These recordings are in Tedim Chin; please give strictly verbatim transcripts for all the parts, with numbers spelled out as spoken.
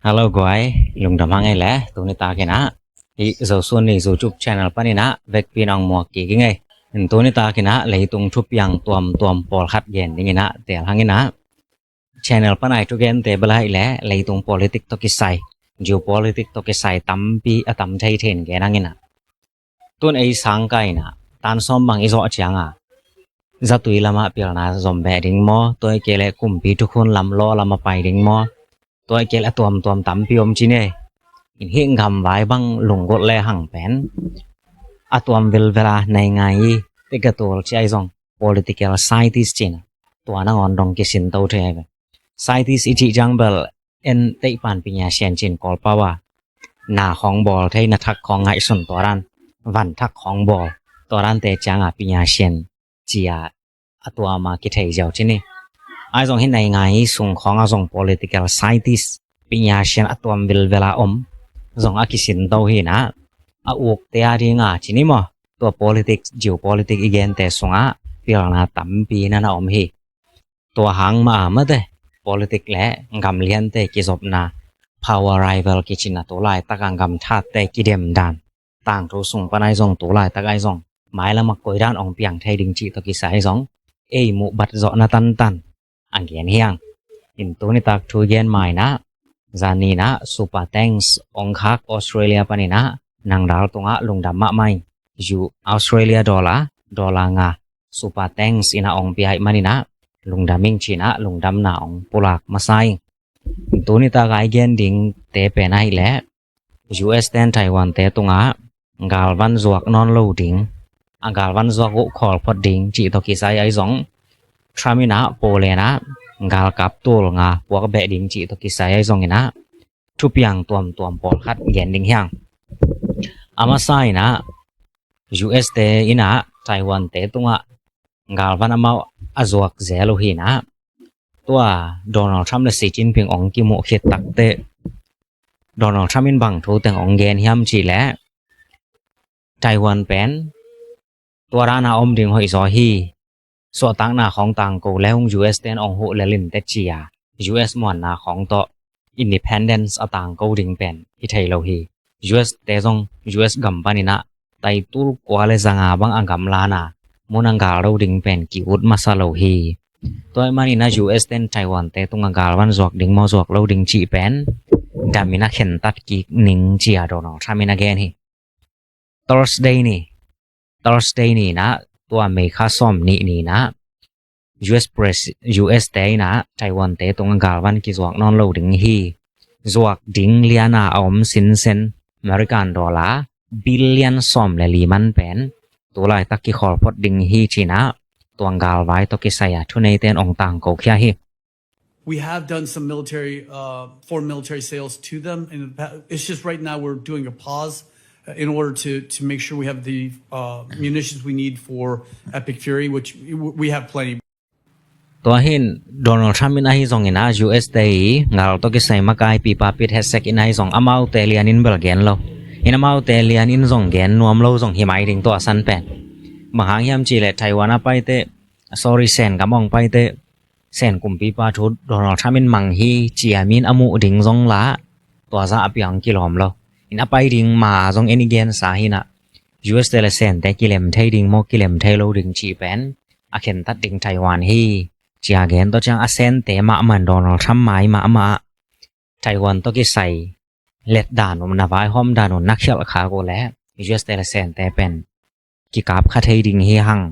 Hello guai, lungdam hang ei le. Tuni takin ah hih Zosun ni YouTube channel panin ah vekpi in ong muak kik ing ei. Tuni takin ah leitung thupiang tuamtuam pawlkhat gen dingin ah teel hang in ah, channel pan a i thugente bel ahih leh leitung politic tawh kisai, geopolitic tawh kisai tampi a tam thei thei in gen hang in ah. Tun ei sangkah in ah tan sawm bang i zawh ciangah zatui lamah pilna zom beh ding maw, tua hi kei leh kumpi thukhun lam, law lam a pai ding maw, tua hi kei leh a tuamtuam tampi om ci ni. In hih gamvai bang lunggulh le hang pen a tuam vilvel a nai ngai i, tek a tul ci ahi zong political scientist cin, tua nangawn dong kisin to thei ahi ve. Scientist i cih ciang bel en teihpan ပညာရှင် cin Kawl pau a, na khawng bawl thei, na thak khawng ngaihsun, tua dan van thak khawng bawl, tua dante ciangah ပညာရှင် ci-a a tuam a kithei ziau ci ni. Ahi zong hih nai ngai i sung khawng a zong political scientist, ပညာရှင် a tuam vilvel a om zong a kisin to hi in ah, a ukte a ding a ci ni maw, tua politics, geopolitics i gente sungah pilna tampi na na om hi. Tua hang mah a mate politics le gam liante kizopna, power rival kici-in ah, tu laitak a gam thatte kidem dan, tangthu sung pan ahi zong, tu laitak ahi zong mailam ah koi dan ong piang thei ding cih tawh kisai ahi zong ei muh bat zawhna tantan a gen hi hang. In tuni tak thu gen ma in ah, zan ni in ah super thanks ong khak Australia panin ah, nang dal tungah lungdam mahmah ing. Zu Australia dollar, dollar nga super thanks in ah ong pia ahih manin ah lungdam ing ci-in ah lungdamna ong pulak masa ing. Tuni tak a i gen dingte pen ahih leh U S ten Taiwan te tungah galvan zuak nawn lo ding, a galvan zuak uh khawl phot ding cih tawh kisai ahi zong, Trump in ah Poland ah galkap tul nga puak beh ding cih tawh kisai ahi zong in ah, thupiang tuamtuam pawlkhat gen ding hi hang. A masa in ah U S te in ah Taiwan te tungah galvan amau a zuak zel uh hi in ah, tua Donald Trump le Xi Jinping ong kimuh khit takteh Donald Trump in bang thu teng ong gen hiam cih leh, Taiwan pen tua dan a om ding hoih zaw hi, suahtakna khawng tangko le hung U S ten ong huh lel in teh ci-a, U S muanna khawng tawh independence a tangko ding pen hi thei lo hi. U S te zong U S gam panin ah tai tul kua le zanga bang a gamla-in ah mun a gal lo ding pen ki-ut masa lo hi. Tua ahih manin ah U S ten Taiwan te tungah galvan zuak ding maw, zuak lo ding cih pen damin a khentat kik ning ci-a Donald Trump in a gen hi. Thursday ni, Thursday ni in ah, tua May kha sawm nih ni in ah, U S press, U S te in ah Taiwan te tungah galvan kizuak nawn lo ding hi. Zuak ding lian a om sinsen American dollar billion sawm le li man pen tu laitak kikhawl phot ding hi ci-in ah, tua galvai tawh kisai a thuneite in ong tangko khia hi. We have done some military, uh, foreign military sales to them in the past. It's just right now we're doing a pause, uh, in order to, to make sure we have the, uh, munitions we need for Epic Fury, which w-, we have plenty. Tua hi in Donald Trump in ahi zongin ah U S te i gal tawh kisai makai pipa pit hetsek in ahi zong amaute lianin bel gen lo. In amaute lianin zong gen nuam lo zong hi mai ding tua san pen. Bang hang hiam cih leh Taiwan a paite, sorry, Sen gam ong paite, Sen kumpipa thu Donald Trump in mang hi ci-a mi'n a muh ding zong lah, tua zah a piang kilawm lo. In a pai ding ma zong en i gensa hi in ah, U S te le Sente kilem thei ding maw, kilem thei lo ding cih pen a khentat ding Taiwan hi ci-a gen tawh ciang a Sente mahmah in Donald Trump mai mahmah ah Taiwan tawh kisai let dan uh, na vaihawm dan uh na khialh khak uh leh U S te le Sente pen kikap kha thei ding hi hang.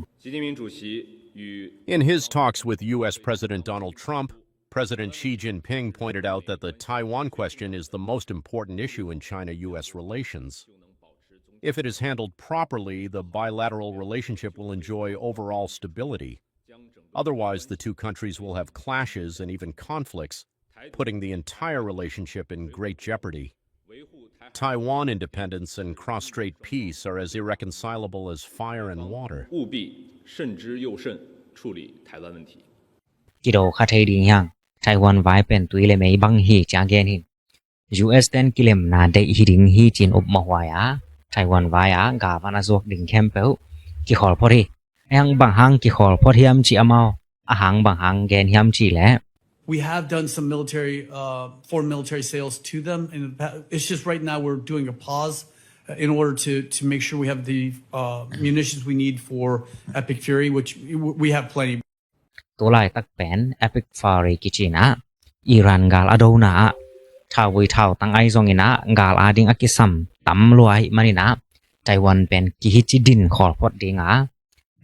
In his talks with U S President Donald Trump, President Xi Jinping pointed out that the Taiwan question is the most important issue in China-U S relations. If it is handled properly, the bilateral relationship will enjoy overall stability. Otherwise, the two countries will have clashes and even conflicts, putting the entire relationship in great jeopardy. Taiwan independence and cross-strait peace are as irreconcilable as fire and water. 务必慎之又慎处理台湾问题。 Kido kha thei ding hi hang, Taiwan vai pen tui le mei bang hi ci-a gen hi. U S ten kilemna deih hi ding hi ci-in up mahmah a, Taiwan vai ah galvan a zuak ding khempeuh kikhawl phot hi. Ahang bang hang kikhawl phot hiam cih amau, ahang bang hang gen hiam cih leh, We have done some military, uh, foreign military sales to them. In the past. It's just right now we're doing a pause, uh, in order to, to make sure we have the, uh, munitions we need for Epic Fury, which we have plenty. Tu laitak pen Epic Fury kici in ah Iran gal a dona ah thauvui thautang ahi zongin ah gal a ding a kisam tam lua ahih manin ah Taiwan pen kihi ci din khawl phot ding a,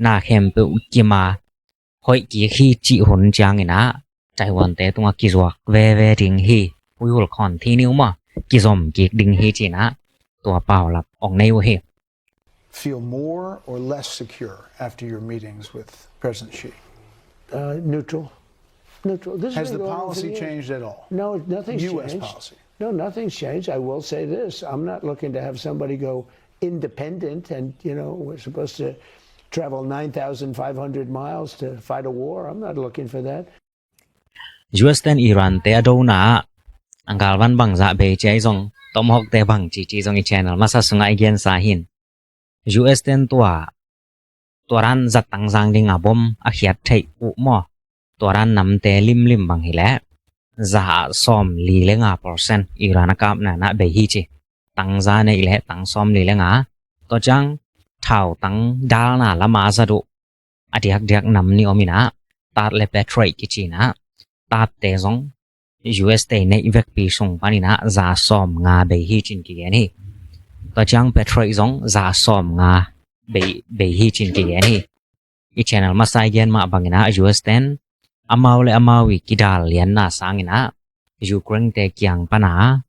na khempeuh kim a hoih kik hi cih hun ciangin ah Taiwan te tungah kizuak veve ding hi. We will continue maw, kizom kik ding hi ci in ah tua paulap ong nei uh hi. Feel more or less secure after your meetings with President Xi? Uh, neutral. Neutral. This Has has the been going on for policy years. changed at all? No, nothing's U S changed. Policy. No, nothing's changed. I will say this. I'm not looking to have somebody go independent and, you know, we're supposed to travel nine thousand five hundred miles to fight a war. I'm not looking for that. U S ten Iran te a dona ah a galvan bangzah bei ci ahi zong, Tomahawk te bang ci ci zong i channel masa sungah i gensa hin. U S ten tua tua dan zat tangzang ding a bom a khiat theih uh maw, tua dan namte limlim bang hileh za ah sawm li le nga percent Iran a kapna in ah bei hi ci. Tangza neih leh tang sawm li le nga. Tua ciang thautang dalna lama zat uh a diakdiak nam nih om in ah, Thaad le Patriot kici in ah, Thaad te zong U S te neih vekpi sung panin ah za sawm nga bei hi cin kigen hi. Tua ciang Patriot zong za sawm nga bei, bei hi cin kigen hi. I channel masa i gen mah bangin ah U S ten amau le amau i kidal lianna sangin ah Ukraine te kiang pana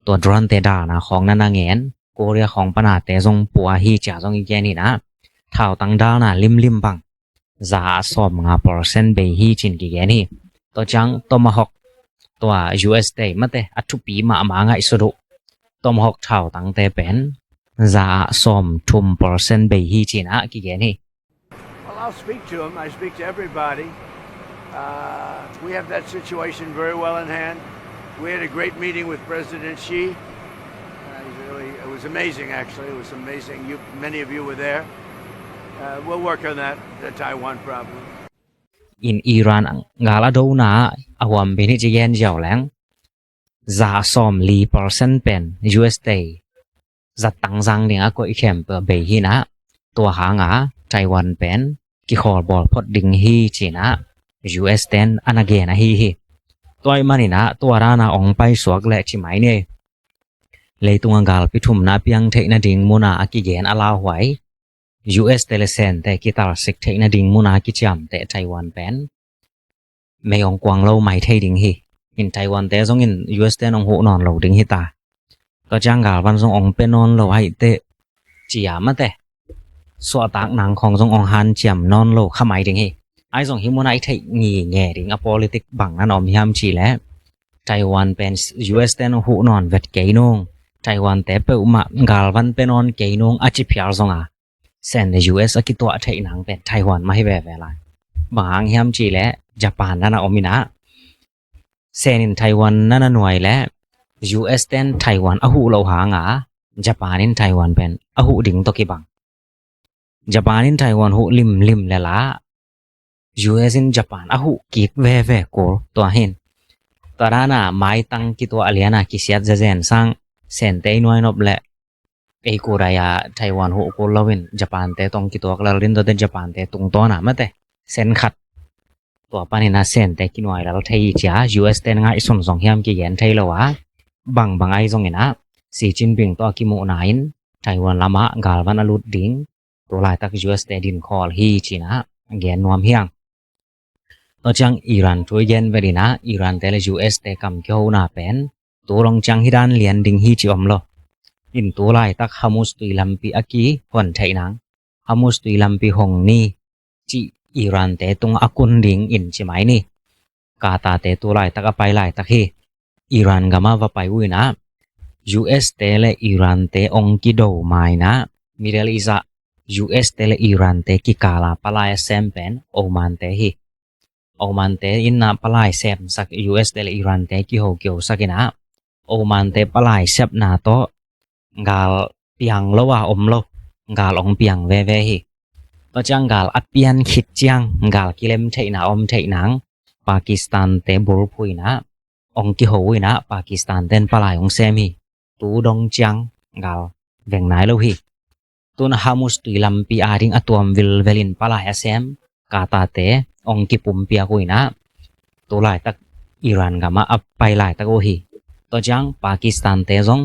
tua drone te dalna khawng na na ngen, Korea khawng pana te zong pua hi cia zong i gen hi in ah, thautang dalna limlim bang za ah sawm nga percent bei hi cin kigen hi. Tua ciang Tomahawk tua U S te mate a thupi mahmah ngaihsut uh Tomahawk thautang te pen za ah sawm thum percent bei hi cin ah kigen hi. Well, I'll speak to him. I speak to everybody. Uh, we have that situation very well in hand. We had a great meeting with President Xi. Uh, he's really, it was amazing, actually. It was amazing. You, many of you were there. Uh, we'll work on that, the Taiwan problem. In Iran gal a dona a huam bin hi ci gen ziau leng, za ah sawm li percent pen U S te zat tangzang ding a koih khempeuh bei hi in ah, tua hanga Taiwan pen kikhawl bawl phot ding hi cin ah U S ten a na gen ahi hi. Tua ahih manin ah tua dana ong paisuak leh ci mai ni. Leitunga galpi thumna piang theih nading muna a kigen a lauhuai, U S te le Sen te kitalsik theih nading muna kiciamteh Taiwan pen mei ong kuang lo mai thei ding hi. In Taiwan te zongin U S ten ong huh nawn lo ding hi ta. Tua ciang galvan zong ong pe nawn lo ahih teh cia mate, suahtak nang khawng zong ong hanciam nawn lo kha mai ding hi. Ahi zong hih muna i theih ngi nge ding a politic bang nan om hiam ci leh, Taiwan pen U S ten ong huh nawn vet kei nung, Taiwan te peuhmah galvan pe nawn kei nung a ci phial zonga, Sen le U S a kituah theih nang pen Taiwan mah hi veve lai. Bang hang hiam ci leh Japan nan a om in ah, Sen in Taiwan nan a nuai leh U S ten Taiwan a huh lo hanga Japan in Taiwan pen a huh ding tawh kibang. Japan in Taiwan huh limlim le la, U S in Japan a huh kik veve kul tua hin. Tua dana maitang kituah liana kisiat zezen sang, Sen te i nuai nop leh ei kudai a Taiwan huh kul loin Japan te tong kituak lel din tuate Japan te tungtawna mate, Sen khat tua panin a Sen te kinuai lel thei hi cia U S ten ngaihsun zong hiam kigen thei lo a, bangbang ahi zongin ah Xi Jinping tawh a kimuhna in Taiwan lamah galvan a lut ding tu laitak U S te din khawl hi cin ah gen nuam hiang. Tua ciang Iran thu i gen vet in ah, Iran te le U S te kam kihona pen tu long ciang hi dan lian ding hi ci om lo. In tu laitak Hormuz tui lampi a kihon theih nang, Hormuz tui lampi hong ni cih Iran te tungah a kun ding in ci mai ni. Qatar te tu laitak a pai laitak hi. Iran gam ah va pai uh in ah, U S te le Iran te ong kido ma in ah, Middle East ah U S te le Iran te kikal a palai a sem pen Oman te hi. Oman te in ah palai semsak, U S te le Iran te kiho kihosak in ah, Oman te palai sepna tawh gal piang lo a om lo, gal ong piang veve hi. Tua ciang gal a pian khit ciang gal kilem theihna om theih nang, Pakistan te bulphuh inah ong kiho uh inah Pakistan ten palai ong sem hi. Tu dong ciang gal veng nai lo hi. Tun Hormuz tui lampi a ding a tuam vilvelin palai a sem Qatar te ong kipumpiak uh inah tu laitak Iran gamah a pai laitak uh hi. Tua ciang Pakistan te zong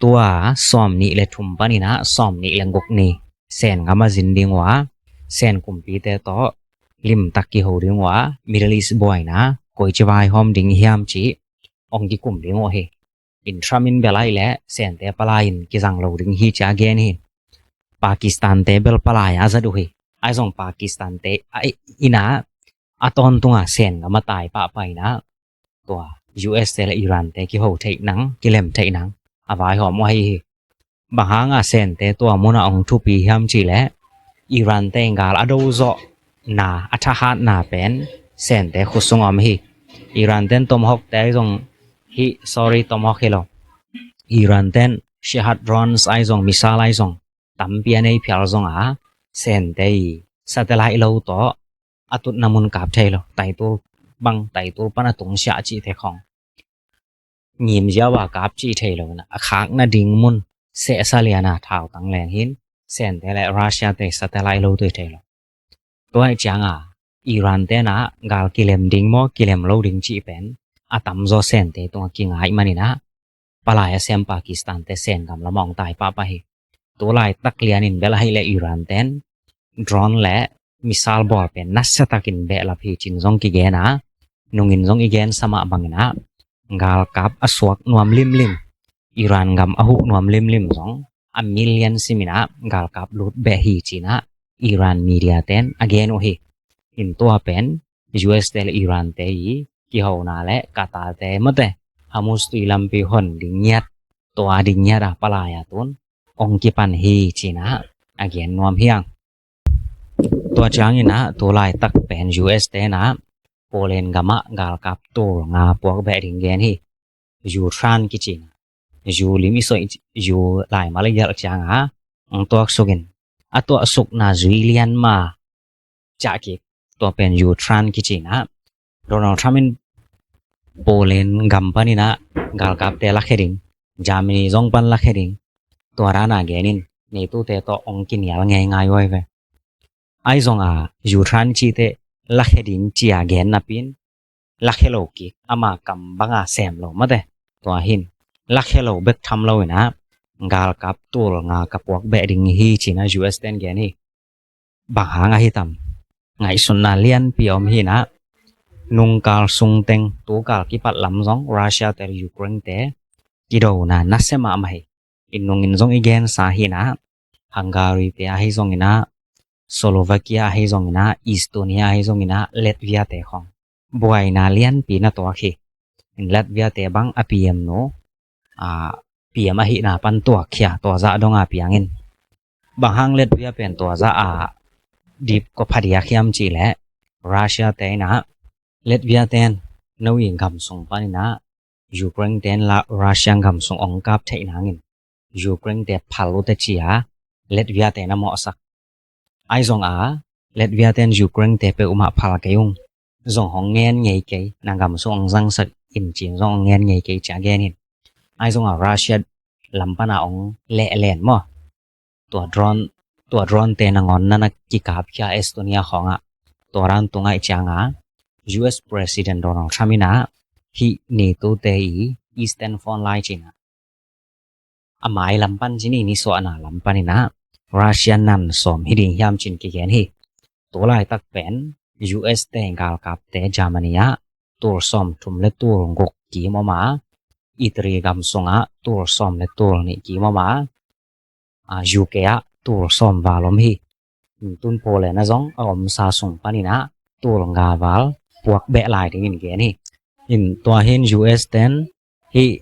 tua sawm nih le thum paninah sawm nih le guk ni Sen gam a zin ding uh a, Sen kumpite tawh limtak kiho ding uh a, Middle East buaina koici vaihawm ding hiam cih ong kikum ding uh hi. In Trump in bel aih leh Sente palai in kizang lo ding hi ci a gen hi. Pakistan te bel palai a zat uh hi. Ahi zong Pakistan te a inah a tawntunga Sen gam a tai pahpah inah tua U S te le Iran te kiho theih nang, kilem theih nang a vaihawm uh ahi hi. Bang hanga Sente tua muna ong thupi hiam cih leh Iran te gal a do zawh na, a thahat na pen Sente khut sung om hi. Iran ten Tomahawk te ahi zong hi, sorry, Tomahawk hi lo. Iran ten Shahed drones ahi zong, missile ahi zong tampi a nei phial zong a, Sente i satellite lo tawh a tutna mun kap thei lo, taitul bang, taitul pan a tung siah cih te khong ngim ziau a kap cih thei lo inah a khakna ding mun sehsa liana thau tang leng hin Sente le Russia te satellite lo tui thei lo. Tua hi cianga Iran tenah gal kilem ding maw, kilem lo ding cih pen a tamzaw Sente tunga kingai maninah palai a sem Pakistan te Sen gam lamah ong tai pahpah hi. Tu laitak lianin bel ahi le Iran ten drone le missile bawl pen nasiatakin behlap hi cin zong kigen a, nungin zong i gensa mah banginah galkap a suak nuam limlim, Iran gam a huh nuam limlim zong a million siminah galkap lut beh hi cinah Iran media ten a gen uh hi. In tua pen U S te le Iran te i kihona le Qatar te mate Hormuz tui lampi hon ding ngiat, tua ding ngiat a palai a tun ong kipan hi cinah a gen nuam hiang. Tua cianginah tu laitak pen U S tenah Poland gamah galkap tul nga puak beh ding gen hi. Yu Tran kicinah, Yu lim i soih, Yu laimal i gelh cianga ong tuaksukin a tuahsukna zui lian ma ciah kik, tua pen Yu Tran kicinah Donald Trump in Poland gam paninah galkapte lakhia ding, Germany zong pan lakhia ding, tua dana genin NATO te tawh ong kinial ngeingai uh ahi ve. Ahi zonga Yu Tran cihte lakhia ding cia gen napin lakhia lo kik, ama kam banga sem lo mate. Tua hin lakhia lo bek tham lo inah galkap tul nga ka puak beh ding hi cinah U S ten gen hi. Bang hang ahi tam? Ngaihsutna lianpi om hinah nungkal sungteng tukal kipat lam zong Russia te Ukraine te kidona nasia mahmah hi. In nungin zong i gensa hinah Hungary te ahi zonginah, Slovakia ahi zonginah, Estonia ahi zonginah, Latvia te khong buaina lianpi na tuak hi. In Latvia te bang a P M nu, a, P M ahihna pan tuakkhia, tua zah donga piangin. Bang hang Latvia pen tua zah a dip ko phadiak hiam cih leh Russia te inah Latvia ten no i gam sung paninah Ukraine ten la Russia gam sung ong kap theih nangin Ukraine te phal uh teh cia Latvia te na mawhsak. Ahi zonga Latvia ten Ukraine te peuhmah phal kei ung, zong hong ngen ngei kei, na gam sung ong zangsak in cin zong ong ngen ngei kei cia gen hin. Ahi zonga Russia lam pana ong lehlen maw, tua drone, tua drone te nangawn nana kikapkhia Estonia khawngah, tua ran tungaih cianga U S President Donald Trump inah hih NATO te i Eastern Front Line cinah a mai lam pan cin i nisuahna lam paninah Russia nan sawm hi ding hiam cin kigen hi. Tu laitak pen U S te galkapte Germany ah tul sawm thum le tul guk kim om a, Italy gam sungah tul sawm le tul nih kim om a, a, U K ah tul sawm val om hi. Tun Poland ah zong a omsa sung paninah tul nga val puak beh lai dingin gen hi. In tua hin U S ten hi,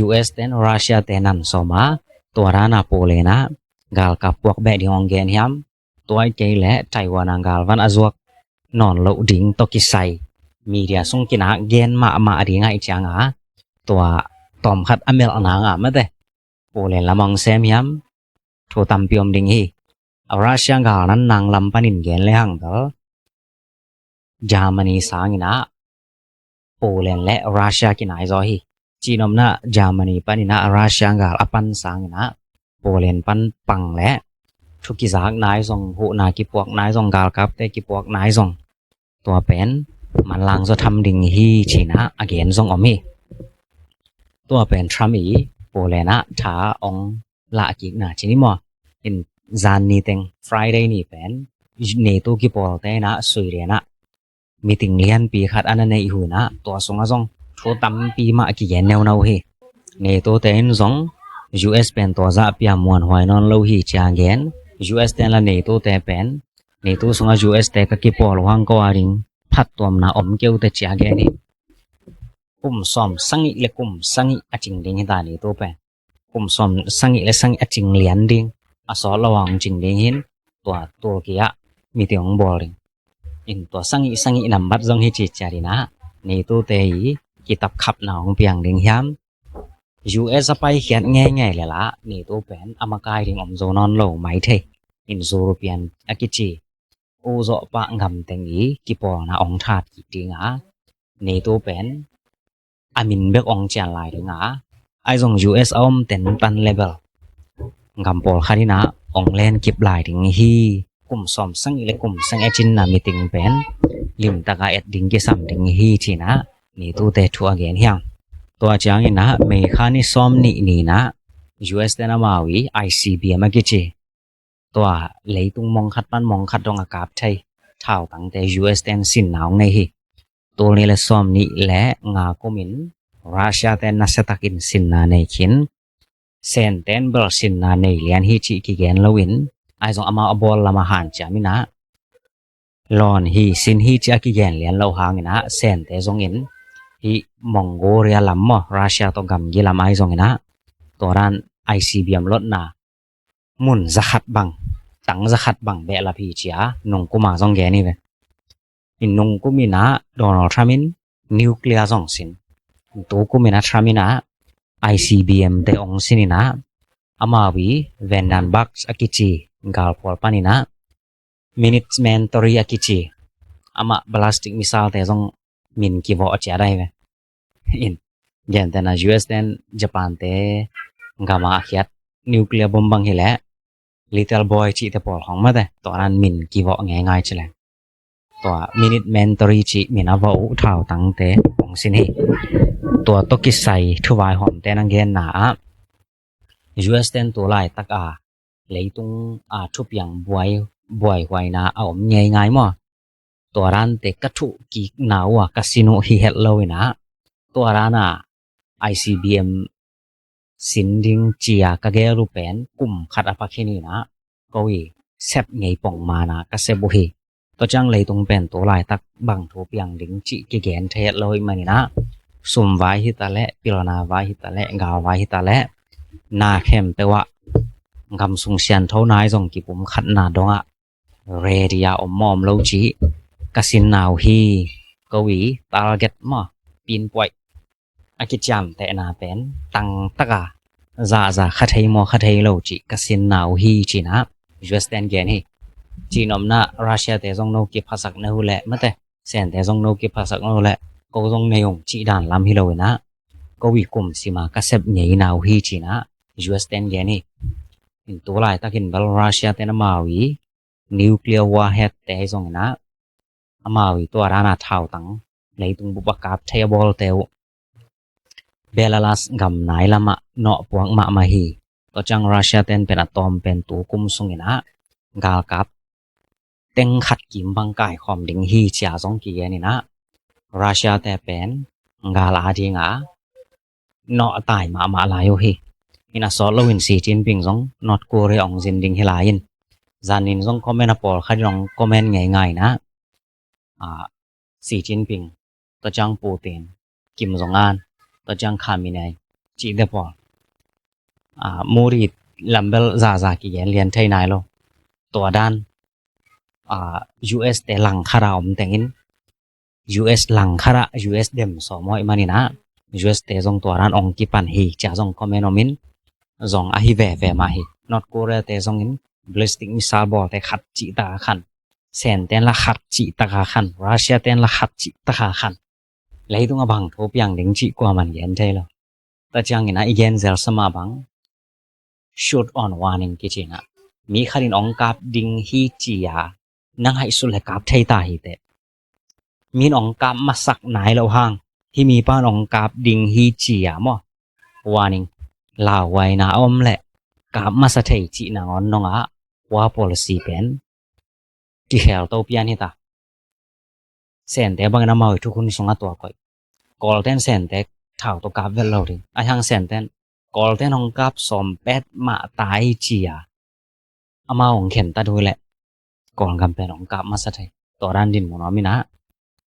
U S ten Russia te nan sawm a, tua dana Poland ah galkap puak beh ding ong gen hiam? Tua i kei leh Taiwan a galvan a zuak nawn loh ding tawh kisai media sung kinak gen mahmah ding aih cianga tua tawmkhat a melh nanga mate Poland lam ong sem hiam? Thu tampi om ding hi. A Russia gal nan nang lam panin gen le hang bel Germany sangin ah Poland le Russia kinai zaw hi. Cihnopna Germany panin ah Russia gal a pan sangin ah Poland pan pang le thu kizak nai zong, huhna kipuak nai zong, galkapte kipuak nai zong, tua pen manlang zaw tham ding hi ci-in ah a gen zong om hi. Tua pen Trump i Poland ah tha ong lah kikna ci ni maw. In zan ni teng Friday ni pen NATO kipawlte in ah Sweden ah meeting lianpi khat a na neih uh in ah, tua sungah zong thu tampi mah kigen neunau hi. NATO te in zong U S pen tua zah pia muanhuai nawn lo hi ci-a gen. U S te in la NATO te pen, NATO sungah U S te ka kipawl uh hang ko a ding phattuamna om kei uh teh ci-a gen hi. Kum sawm sagih le kum sagih a cing ding hi ta NATO pen. Kum sawm sagih le sagih a cing lian ding, a sawt lo a hong cing ding hi in, tua Turkey ah meeting hong bawl ding. In tua sagih sagih nambat zong hi ci ciat in ah NATO te i kitapkhapna hong piang ding hiam? U S a paikhiat ngeingei le lah NATO pen a makai ding om zo nawn lo mai thei. In European a kici, u zawh pah gam teng i kipawlna hong that kik ding a, NATO pen a min bek hong cian lai ding a, ahi zong U S a om tentan le bel gam pawlkhat in ah hong len kip lai ding hi. Kum sawm sagih le kum sagih a cinna meeting pen limtak a et ding kisam ding hi ci-in ah NATO te thu a gen hi hang. Tua ciangin ah May kha ni sawm nih ni-in ah U S te in amau i I C B M a kici, tua leitung mong khat pan mong khat dong a kap thei thautangte U S te in sinna hong nei hi. Tul nih le sawm nih le nga kumin Russia te in nasiatakin sinna nei khin. Sente in bel sinna nei lian hi cih kigen loin, ahi zong amau a bawl lam a hanciam in ah lawn hi, sin hi ci-a kigen lian lo hangin ah Sente zongin hih Mongolia lam maw, Russia tawh gamgi lam ahi zongin ah tua dan I C B M lotna mun zakhat bang, tang zakhat bang behlap hi ci-a nungkum a zong gen hi ve. In nungkum in ah Donald Trump in nuclear zong sin. Tu kum in ah Trump in ah I C B M te hong sin in ah amau i Vandenberg a kici galphual pan in ah Minuteman three a kici, amah ballistic missile te zong min kivawh a ciat ahi ve. In gentehna U S te in Japan te gam a khiat nuclear bomb bang hi leh Little Boy cihte pawl khawng mate, tua dan min kivawh ngeingai ci leng. Tua Minuteman three cih min a vawh uh thautangte hong sin hi. Tua tawh kisai thu vaihawmte na genna ah U S te in tu laitak a leitung a thupiang buai, buaihuaina a om ngeingai maw? Tua dante ka thuh kikna uh a ka sin uh hi het lo in ah, tua dan a I C B M sin ding ci-a ka gel uh pen kum khat a pak hi ni in ah, ko i sep ngei pong man a ka sep uh hi. Tua ciang leitung pen tu laitak bang thu piang ding cih kigen thei het lo ahih manin ah, sum vai hi ta leh, pilna vai hi ta leh, gal vai hi ta leh, na khempeuh ah gam sung siangtho nai zong kipumkhatna dongah ready a om mawm lo cih ka sinna uh hi. Ko i target maw, pinpoint a kiciamtehna pen tangtak a, zahzah kha thei maw kha thei lo cih ka sinna uh hi ci-in ah U S te in gen hi. Cihnopna Russia te zong no kiphasak na uh leh mate, Sente zong no kiphasak na uh leh, ko zong nei ung cih dan lam hi lo in ah, ko i kum sim a ka sep ngeina uh hi ci-in ah U S te in gen hi. In tu laitakin bel Russia te in amau i nuclear warhead te zong in ah, amau i tua dan a thautang leitung bup a kap thei a bawlte uh Belarus gam nai lamah nawhpuak mahmah hi. Tua ciang Russia te in pen a tawm pen tu kum sung in ah galkap teng khat kim bang kaikhawm ding hi ci-a zong kigen in ah, Russia te pen gal a ding a nawh a tai mahmah lai uh hi. In a sawt lo in Xi Jinping zong North Korea hong zin ding hi lai in, zanin zong comment a pawlkhat in hong comment ngeingai in ah, ah, Xi Jinping, tua ciang Putin, Kim Jong Un, tua ciang Khamenei cihte pawl, ah, Modi lam bel zahzah kigen lian thei nai lo. Tua dan, ah, U S te langkhat a om tengin, U S langkhat ah U S dem sawm uh ahih manin ah, U S te zong tua dan hong kipan hi ci-a zong comment om in, zong ahi veve mah hi. North Korea te zongin ballistic missile bawlte khat cihtak a khan Sente in la khat cih taka khan, Russia te in la khat cih taka khan, leitung a bang thu piang ding cih kuaman gen thei lo. Tua ciangin a i gen zel sa mah bang, shoot on warning kici in a, mi khat in ong kap ding hi ci-a na ngaihsut le kap thei ta hi teh. Min ong kap masak nai lo hang, hih mipa in ong kap ding hi ci-a maw, warning, lauhuaina a om leh kap masa thei cih nangawn nong a, war policy pen kikhel to pian hi ta. Sente bangin amau i thukhun sungah tua koih. Kawlten Sente thau tawh kap vet lo ding. Ahi hang Senten Kawlten hong kap sawm petmah ta hi ci-a amau hong khen ta duh leh Kawlgam pen hong kap masa thei. Tua dan dinmun om in a,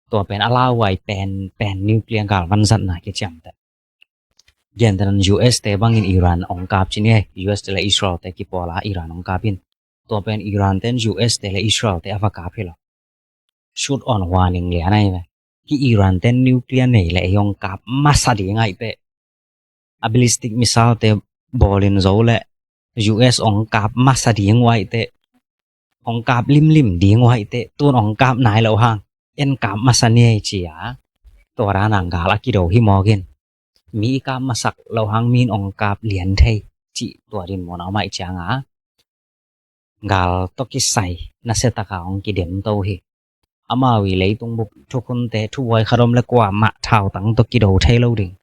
tua pen a lauhuai pen, pen nuclear galvan zatna kiciamteh. Gentehna U S te bangin Iran hong kap ci ni e, U S te le Israel te kipawl a Iran hong kap in. Tua pen Iran ten U S te le Israel te a va kap hi lo. Shoot on warning lian ahi ve. Hih Iran ten nuclear nei le ei hong kap masa ding ahih teh, a ballistic missile te bawlin zo le U S hong kap masa ding uh ahih teh, hong kap limlim ding uh ahih teh, tun hong kap nai lo hang en kap masa ni ei ci-a, tua dan a gal a kido hi mawk in. Mi i kap masak lo hang min ong kap lian thei cih tua dinmun a om ahih ciang a, gal tawh kisai nasia taka ong kidem to hi. Amau i leitung bup thukhunte, thubuai khat om le kuamah thautang tawh kido thei lo ding.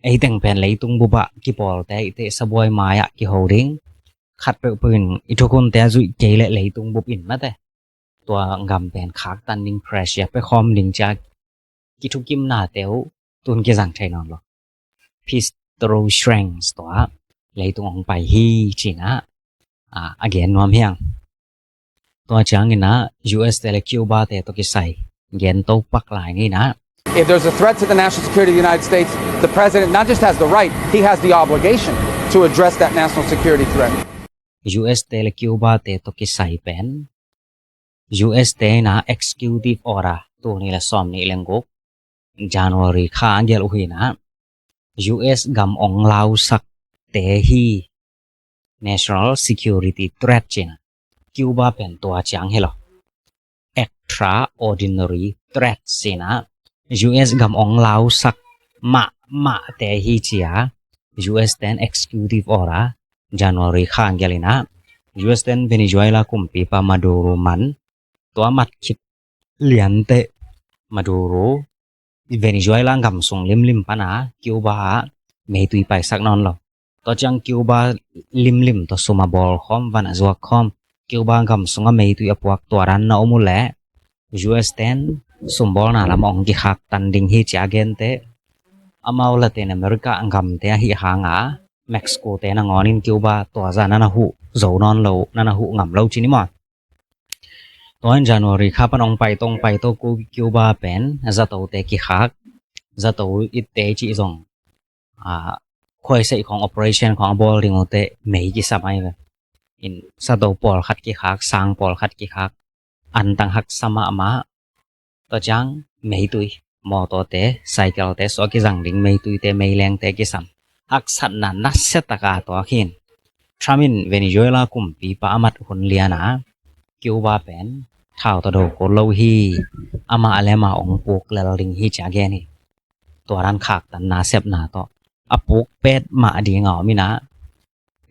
Ei teng pen leitung bup ah kipawlte ahih teh sabuai mai ah kiho ding. Khat peuhpeuh in i thukhunte a zuih kei leh leitung bup in mate, tua gam pen khaktan ding, pressure pia khawm ding ci-a kithukimnate uh tun kizang thei nawn lo. Peace through strength tua leitung ong pai hi ci-in a, a gen nuam hi hang. Tua ciangin a, U S te le Cuba te tawh kisai gen to pak lai ni in a, If there's a threat to the national security of the United States, the president not just has the right, he has the obligation to address that national security threat. U S te le Cuba te tawh kisai pen U S te in a executive order, tul nih le sawm nih le guk January kha a gelh uh hi in a, U S gam ong lausakte hi national security threat ci-in a, Cuba pen tua ciang hi lo. Extraordinary threat ci-in a, U S gam ong lausak mahmahte hi ci-a, U S ten executive order January kha a gelh in a, U S ten Venezuela kumpipa Maduro man, tua mat khit lian teh Maduro Venezuela gam sung limlim pan a Cuba ah meitui paisak nawn lo. Tua ciang Cuba limlim tawh sum a bawl khawm, van a zuak khawm, Cuba gam sungah meitui a puak, tua dan na om uh leh U S ten sumbawlna lam ong kikhaktan ding hi ci-a gen teh, amau Latin America gamte ahih hang a Mexico te nangawn in Cuba tua zah na na huh zo nawn lo, na na huh ngam lo ci ni maw. Tua in January kha pan ong pai to, ong pai to, Cu-, Cuba pen zatote kikhak, zato itte cih zong, a, khuaiseih khawng, operation khawng a bawl ding uh teh mei kisam ahi ve. In zato pawlkhat kikhak, sang pawlkhat kikhak, antang haksa mahmah. Tua ciang meitui, mawtawte, cycle-te suah kizang ding meituite, meilengte kisam. Haksatna nasia taka tuak hi in. Trump in Venezuela kumpipa a mat hun lian a Cuba pen thau tawh do kul lo hi, amah le amah ong puk lel ding hi ci-a gen hi. Tua dan khaktanna sepna tawh a puk petmah ding a om in a,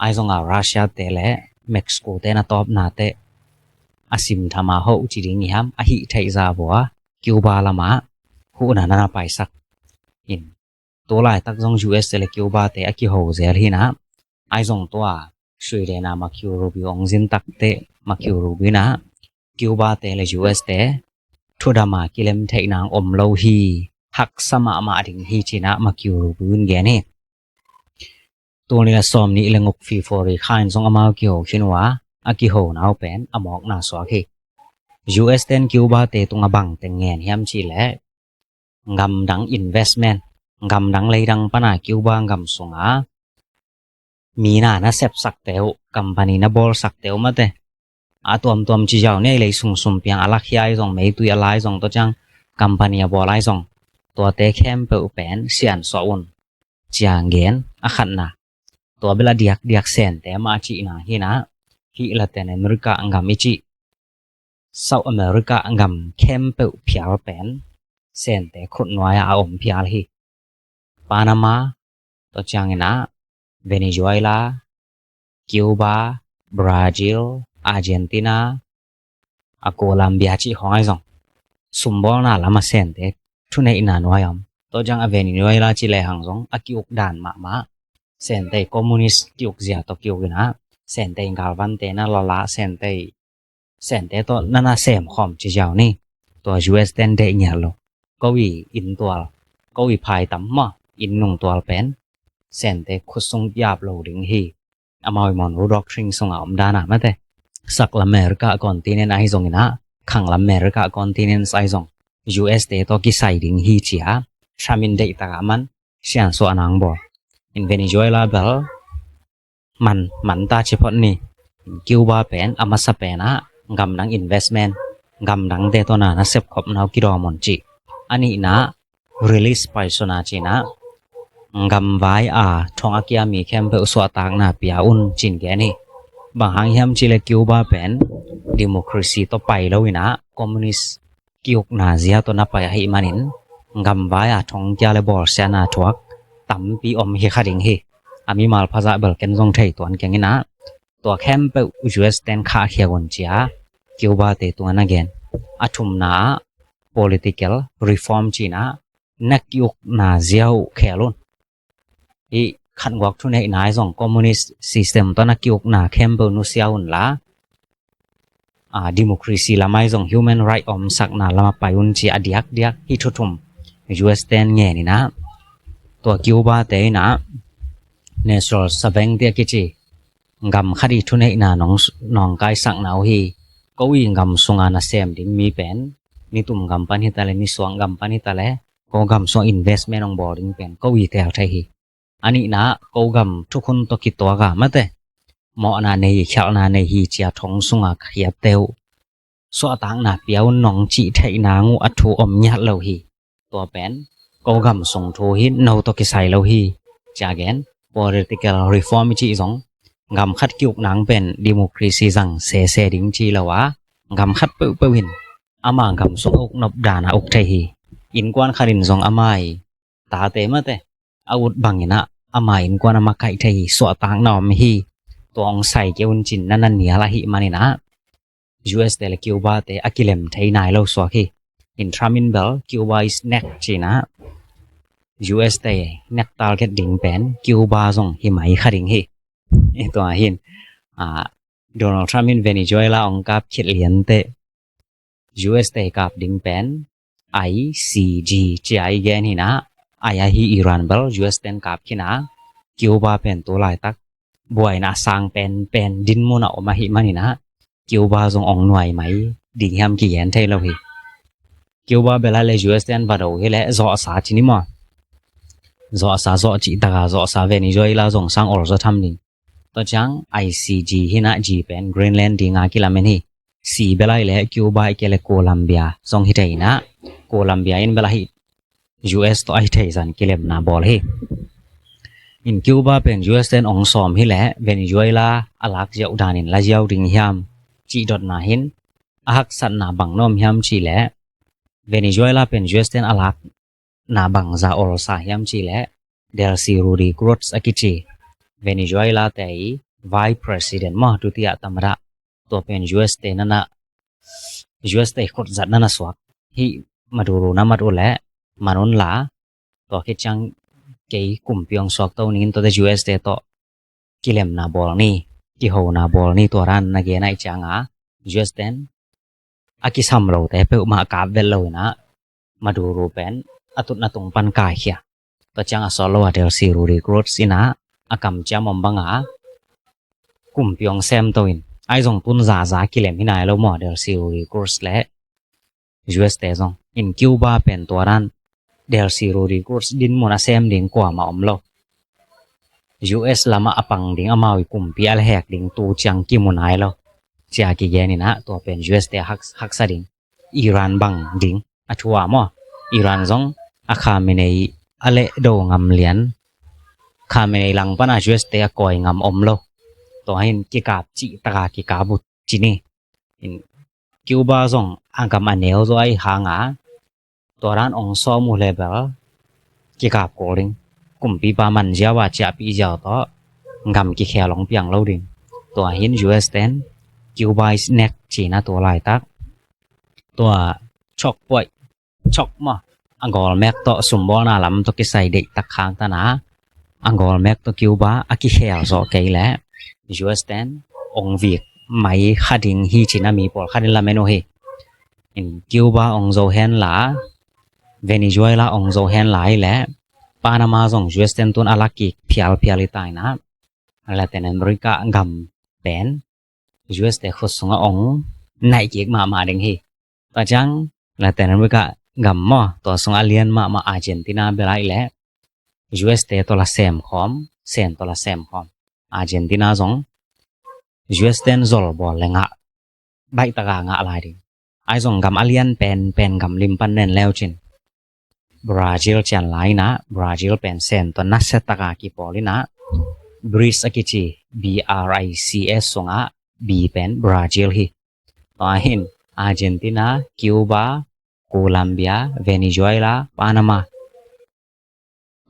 ahi zong a Russia te le Mexico te na tawpna teh a simtham a hoh ci ding i hiam, a hih theih zah vua Cuba lamah huhna na na paisak in. Tu laitak zong U S te le Cuba te a kiho zel hi in a, ahi zong tua Sweden a Marco Rubio ong zin tak teh Marco Rubio in a, Cuba te le U S te thudam a kilem theih nang om lo hi, haksa mahmah ding hi ci-in a Marco Rubio in gen hi. Tul nih le sawm nih le guk February kha in zong amau kiho khin uh a, a kihona uh pen a mawkna suak hi. U S ten Cuba te tungah bang teng ngen hiam cih leh, gamdang investment, gamdang leidang pan a Cuba gam sungah mi na na sepsakte uh, company na bawlsakte uh mate, a tuamtuam ci ziau ni, lei sung sum piang a lakhia ahi zong, meitui a la ahi zong, tua ciang company a bawl ahi zong, tuate khempeuh pen siansuah un ci-a gen a khatna. Tua bel a diakdiak Sente mah a cihna hi in a, hih Latin America gam i cih South America gam khempeuh phial pen Sente khut nuai-ah a om phial hi. Panama, tua ciangin ah Venezuela, Cuba, Brazil, Argentina, a Colombia cih khawng ahi zong sumbawlna lam a Sente thuneihna nuai a om. Tua ciang a Venezuela ci lehang zong a ki-uk dan mahmah, Sente communist ki-uk zia tawh ki-uk in ah Sente galvante na lala, Sente Sente tawh na na sem khawm ci ziau ni. Tua U S ten deih ngiat lo. Ko i inn tual, ko i phaitam maw, inn nung tual pen Sente khut sung piap lo ding hi. Amau i Monroe Doctrine sungah om dan a mate, saklam America continent ahi zongin ah, khanglam America continent ahi zong U S te tawh kisai ding hi ci-a Trump in deih takah man siansuah nang bawl. In Venezuela bel man, man ta ci phot ni. Cuba pen a masa pen ah gamdang investment, gamdangte tawh na na sepkhopna uh kidawm un ci. A nihna release persona ci-in ah gamvai a thong a kia mi khempeuh suahtakna pia un ci-in gen hi. Bang hang hiam cih leh Cuba pen democracy tawh pai lo in ah communist ki-ukna zia tawh na pai ahih manin gamvai a thong kia le bawlsiatna thuak tampi om hi kha ding hi. A mimal phazah bel ken zong thei tuan keng in ah tua khempeuh U S ten khahkhia un ci-a Cuba te tungah na gen. A thumna ah political reform ci-in ah na ki-ukna zia uh khel un. Hih khatguak thuneihna ahi zong communist system tawh na ki-ukna khempeuh nusia unla, a, democracy lam ahi zong human right omsakna lam ah pai un ci a diakdiak hih thu thum U S ten ngen in ah tua Cuba te in ah natural saving te a kici gam khat i thuneihna nawng, nawngkaisakna uh hi. Ko i gam sunga na sem ding mi pen nitum gam pan hi ta le, nisuak gam pan hi ta le, ko gam sung investment hong bawl ding pen ko i tel thei hi. A nihna ko gam thukhun tawh kituak a mate, mawhna nei hi, khialhna nei hi ci-a thong sunga khiatte uh suahtakna pia un nong cih theih nang uh a thu om ngiat lo hi. Tua pen ko gam sung thu hi, no tawh kisai lo hi ci-a gen. Political reform i cih zong gam khat ki-uk nang pen democracy zang sese ding ci lo a, gam khat peuhpeuh in ama gam sung a uk nop dan a uk thei hi. Innkuan khat in zong ama i tate mate a ut bangin ah ama innkuan a makaih thei hi. Suahtakna om hi. Tua hong sai kei un ci-in na na nial ahih manin ah U S te le Cuba te a kilem thei nai lo suak hi. In Trump in bel Cuba is next ci-in ah U S te next target ding pen Cuba zong hi mai kha ding hi. Tua hi in, ah, Donald Trump in Venezuela hong kap khit lianteh U S te kap ding pen I C G ci-a i gen hi in ah, ai ahi Iran bel U S ten kap khin a, Cuba pen tu laitak buaina a sang penpen dinmun a om ahih manin ah Cuba zong hong nuai mai ding hiam kigen thei lo hi. Cuba bel a le U S ten va do hi leh zawhsa ci ni maw? Zawhsa zawh cih tak a zawhsa Venezuela zong sang ol zaw tham ding. Tua ciang I C G hi in ah, G pen Greenland ding a kilamen hi. C bel a i le Cuba i ke le Colombia zong hi thei in ah, Colombia in bel a hi U S tawh a hi thei zan kilemna bawl hi. In Cuba pen U S ten hong sawm hi leh Venezuela a lak ziau danin la ziau ding hiam cih dotna hi in, a haksatna bang na om hiam cih leh Venezuela pen U S ten a lak na bangza olsa hiam cih leh Delcy Rodriguez a kici Venezuela te i Vice President maw, dutia tamada, tua pen U S te na na, U S te khutzat na na suak hi. Maduro na mat uh leh man unla, tua khit ciang kei kumpi hong suakto ning in tuate U S te tawh kilemna bawl ni, kihona bawl ni, tua dan na gen ahih ciang a U S ten a kisam lote peuhmah kap vet lo in ah Maduro pen a tutna tung pan kaikhia. Tua ciang a sawt lo a Delcy Rodriguez in ah a kamciam om bang a kumpi hong semto in, ai zong tun zaza kilem hi nai lo maw, Delcy Rodriguez le U S te zong. In Cuba pen tua dan Delcy Rodriguez dinmun a sem ding kuamah om lo. U S lamah a pang ding, amau i kumpi a lehhek ding tu ciang kimu nai lo ci-a kigen in ah, tua pen U S te hak, haksa ding. Iran bang ding a thu a maw? Iran zong a Khamenei a lehdo ngam lian, Khamenei lang pan a U S te a kawi ngam om lo. Tua hi in kikap cih tak a kikap uh ci ni. In Cuba zong a gam a neu zaw ahi hanga, tua dan ong sawm uh le bel kikap kul ding. Kumpipa man ziau a ciahpih ziau tawh gam kikhel ong piang lo ding. Tua hin U S ten Cuba is next ci-in a, tua laitak tua chok puai, chok maw, a gawl mek tawh sumbawlna lam tawh kisai deihtak khaktan a, a gawl mek tawh Cuba a kikhel zawh kei leh U S ten ong vik mai kha ding hi ci-in a mi pawlkhat in lamen uh hi. In Cuba ong zo henla, Venezuela ong zo henla hi leh, Panama zong U S ten tun a la kik phialphial hi ta in a, Latin America gam pen U S te khut sungah ong naih kik mahmah ding hi. Tua ciang Latin America gam maw, tua sungah a lian mahmah Argentina bel ahih leh U S te tawh la sem khawm, Sen tawh la sem khawm. Argentina zong U S ten zol bawl le ngah, baihtaka ngah lai ding. Ahi zong gam a lian penpen gam lim pan nen le uh cin Brazil cian lai in a, Brazil pen Sen tawh nasia taka kipawl in a, BRICS a kici, B R I C S sungah B pen Brazil hi. Tua hin Argentina, Cuba, Colombia, Venezuela, Panama.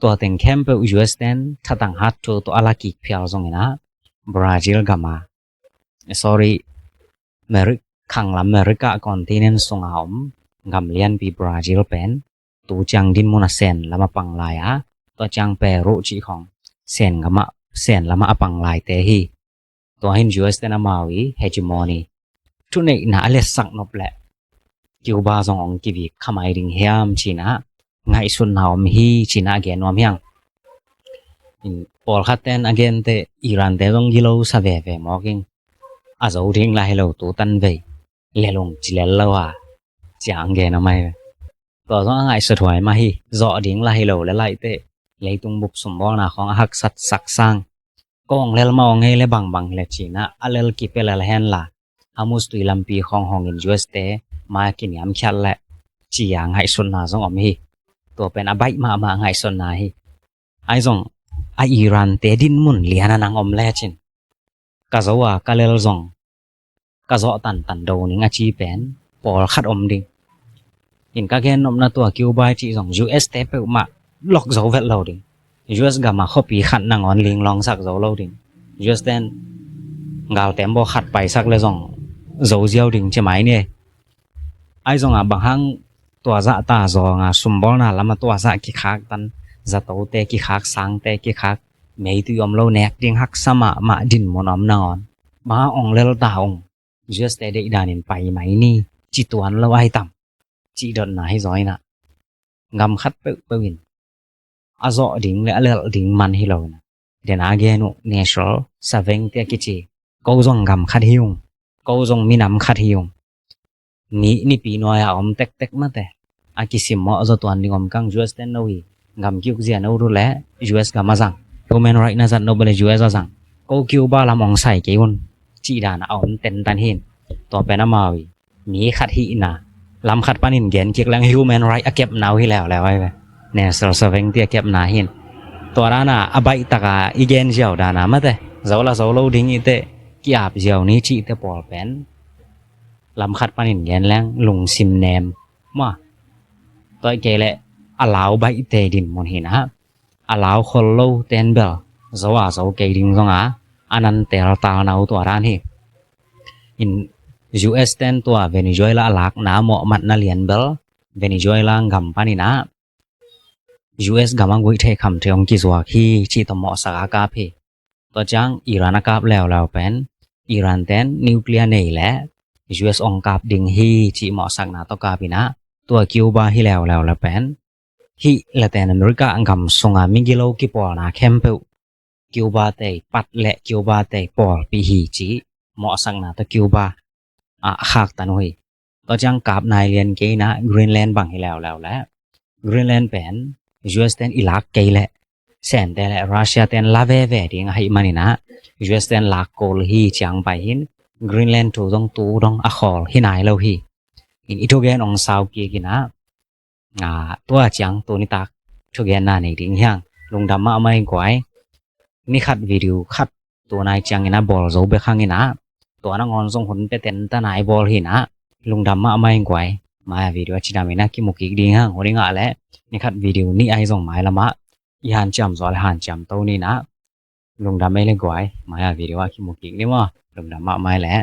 Tua teng khempeuh U S ten thatang hat thu tawh a la kik phial zongin a, Brazil gam a, sorry, Meri-, khanglam America continent sunga om gam lianpi Brazil pen tu ciang dinmun a Sen lam a pang lai a, tua ciang Peru cih khawng Sen gam a, Sen lam a pang laite hi. Tua hin U S ten amau i hegemony, thuneihna a letsak nop leh Cuba zong ong kivik kha mai ding hiam ci-in a ngaihsutna om hi ci-in a gen nuam hi hang. In, pawlkhat ten a gente Iran te zong gilo sa veve mawk ing. A zo ding la hi lo, tu tan vei lel ung ci lel lo a, ci-in a gen a mai ve. Tua zong a ngaihsut huai mah hi. Zawh ding la hi lo le laiteh, leitung bup sumbawlna khawng a haksat sak sang. Kong lel mah ong ei le bangbang hi le ci-in a, a lel kipia lel hen la, Hormuz tui lampi khawng hongin U S te mai a kiniamkhiat leh ci-a ngaihsutna zong om hi. Tua pen a baih mahmah ngaihsutna hi. Ahi zong a Iran te dinmun lian a nang om lecin, ka zo a ka lel zong ka zawh tantan do ning a ci pen pawlkhat om ding. In, ka gen nopna tua Cuba i cih zong U S te peuhmah lok zo vet lo ding. U S gam a khuapi khat nangawn linglawngsak zo lo ding. U S ten galtem baw khat paisak le zong zo ziau ding ci mai ni. Ahi zong a bang hang tua zah ta zawng a sumbawlna lam a tua zah kikhaktan, zatote kikhak, sangte kikhak, meitui om lo, nek ding haksa mahmah dinmun om nangawn, bang hang ong lel ta ung, U S te deih danin pai mai ni, ci tuan lo ahi tam, cih dotna hi zaw in a, gam khat peuhpeuh in a zawh ding le a lelh ding man hi lo in a, den a gen uh natural savengte a kici, ko zong gam khat hi ung, ko zong minam khat hi ung. Ni, nipi nuai a om tektek mate a kisimmawh zaw tuan ding om kang. U S ten no hi, gam kiuk zia no ru le U S gam a zang, human right na zat no bele U S a zang, ko Cuba lam ong sai kei un, cih dan a om tentan hin. Tua pen amau i mi khat hihna, lam khat panin gen kik leng human right a kepna uh hi leuleu ahi ve. National sovereignty a kepna hin. Tua dan a a baih taka i gen ziau dan a mate, zo la zo lo ding i teh, ki-ap ziau ni cihte pawl pen lam khat panin gen leng lungsim nem maw. Tua i kei leh a lau baihte dinmun hi na, a lau khol lo ten bel zo a zo kei ding zong a, a nan teltal na uh tua dan hi. In, U S ten tua Venezuela a lakna mawhmatna lian bel Venezuela gam panin a, U S gam a guih thei kham thei ong kizuak hi cih tawh mawhsak a kap hi. Tua ciang Iran a kap leuleu pen, Iran ten nuclear nei leh U S ong kap ding hi cih mawhsakna tawh kap in a, tua Cuba hi leuleu le pen, hih Latin America gam sunga migilo kipawlna khempeuh Cuba te i pat le Cuba te i pawlpih hi cih mawhsakna tawh Cuba a khaktan uh hi. Tua ciang kap nai lian kei in a, Greenland bang hi leuleu le, Greenland pen U S ten i lak kei leh Sente le Russia ten la veve ding ahih manin a, U S ten lak kul hi ciang pai hin, Greenland thu zong tu dong a khawl hi nai lo hi. In, i thugen ong sau kik in a, a, tua ciang tuni tak thugenna nei ding hi hang. Lungdam mahmah hi guai. Ni khat video khat tu nai ciangin a bawl zo bek hangin a, tua nangawn zong hun pia tentan a i bawl hi na, Lungdam mahmah ing guai. Mai-a video a cidam in a kimu kik ding hang. Hua ding ah leh ni khat video nih ahi zong mailam ah i hanciam zaw leh hanciam to ni na. Lungdam ei leh guai. Mai-a video a kimu kik ni maw. Lungdam mahmah ei leh.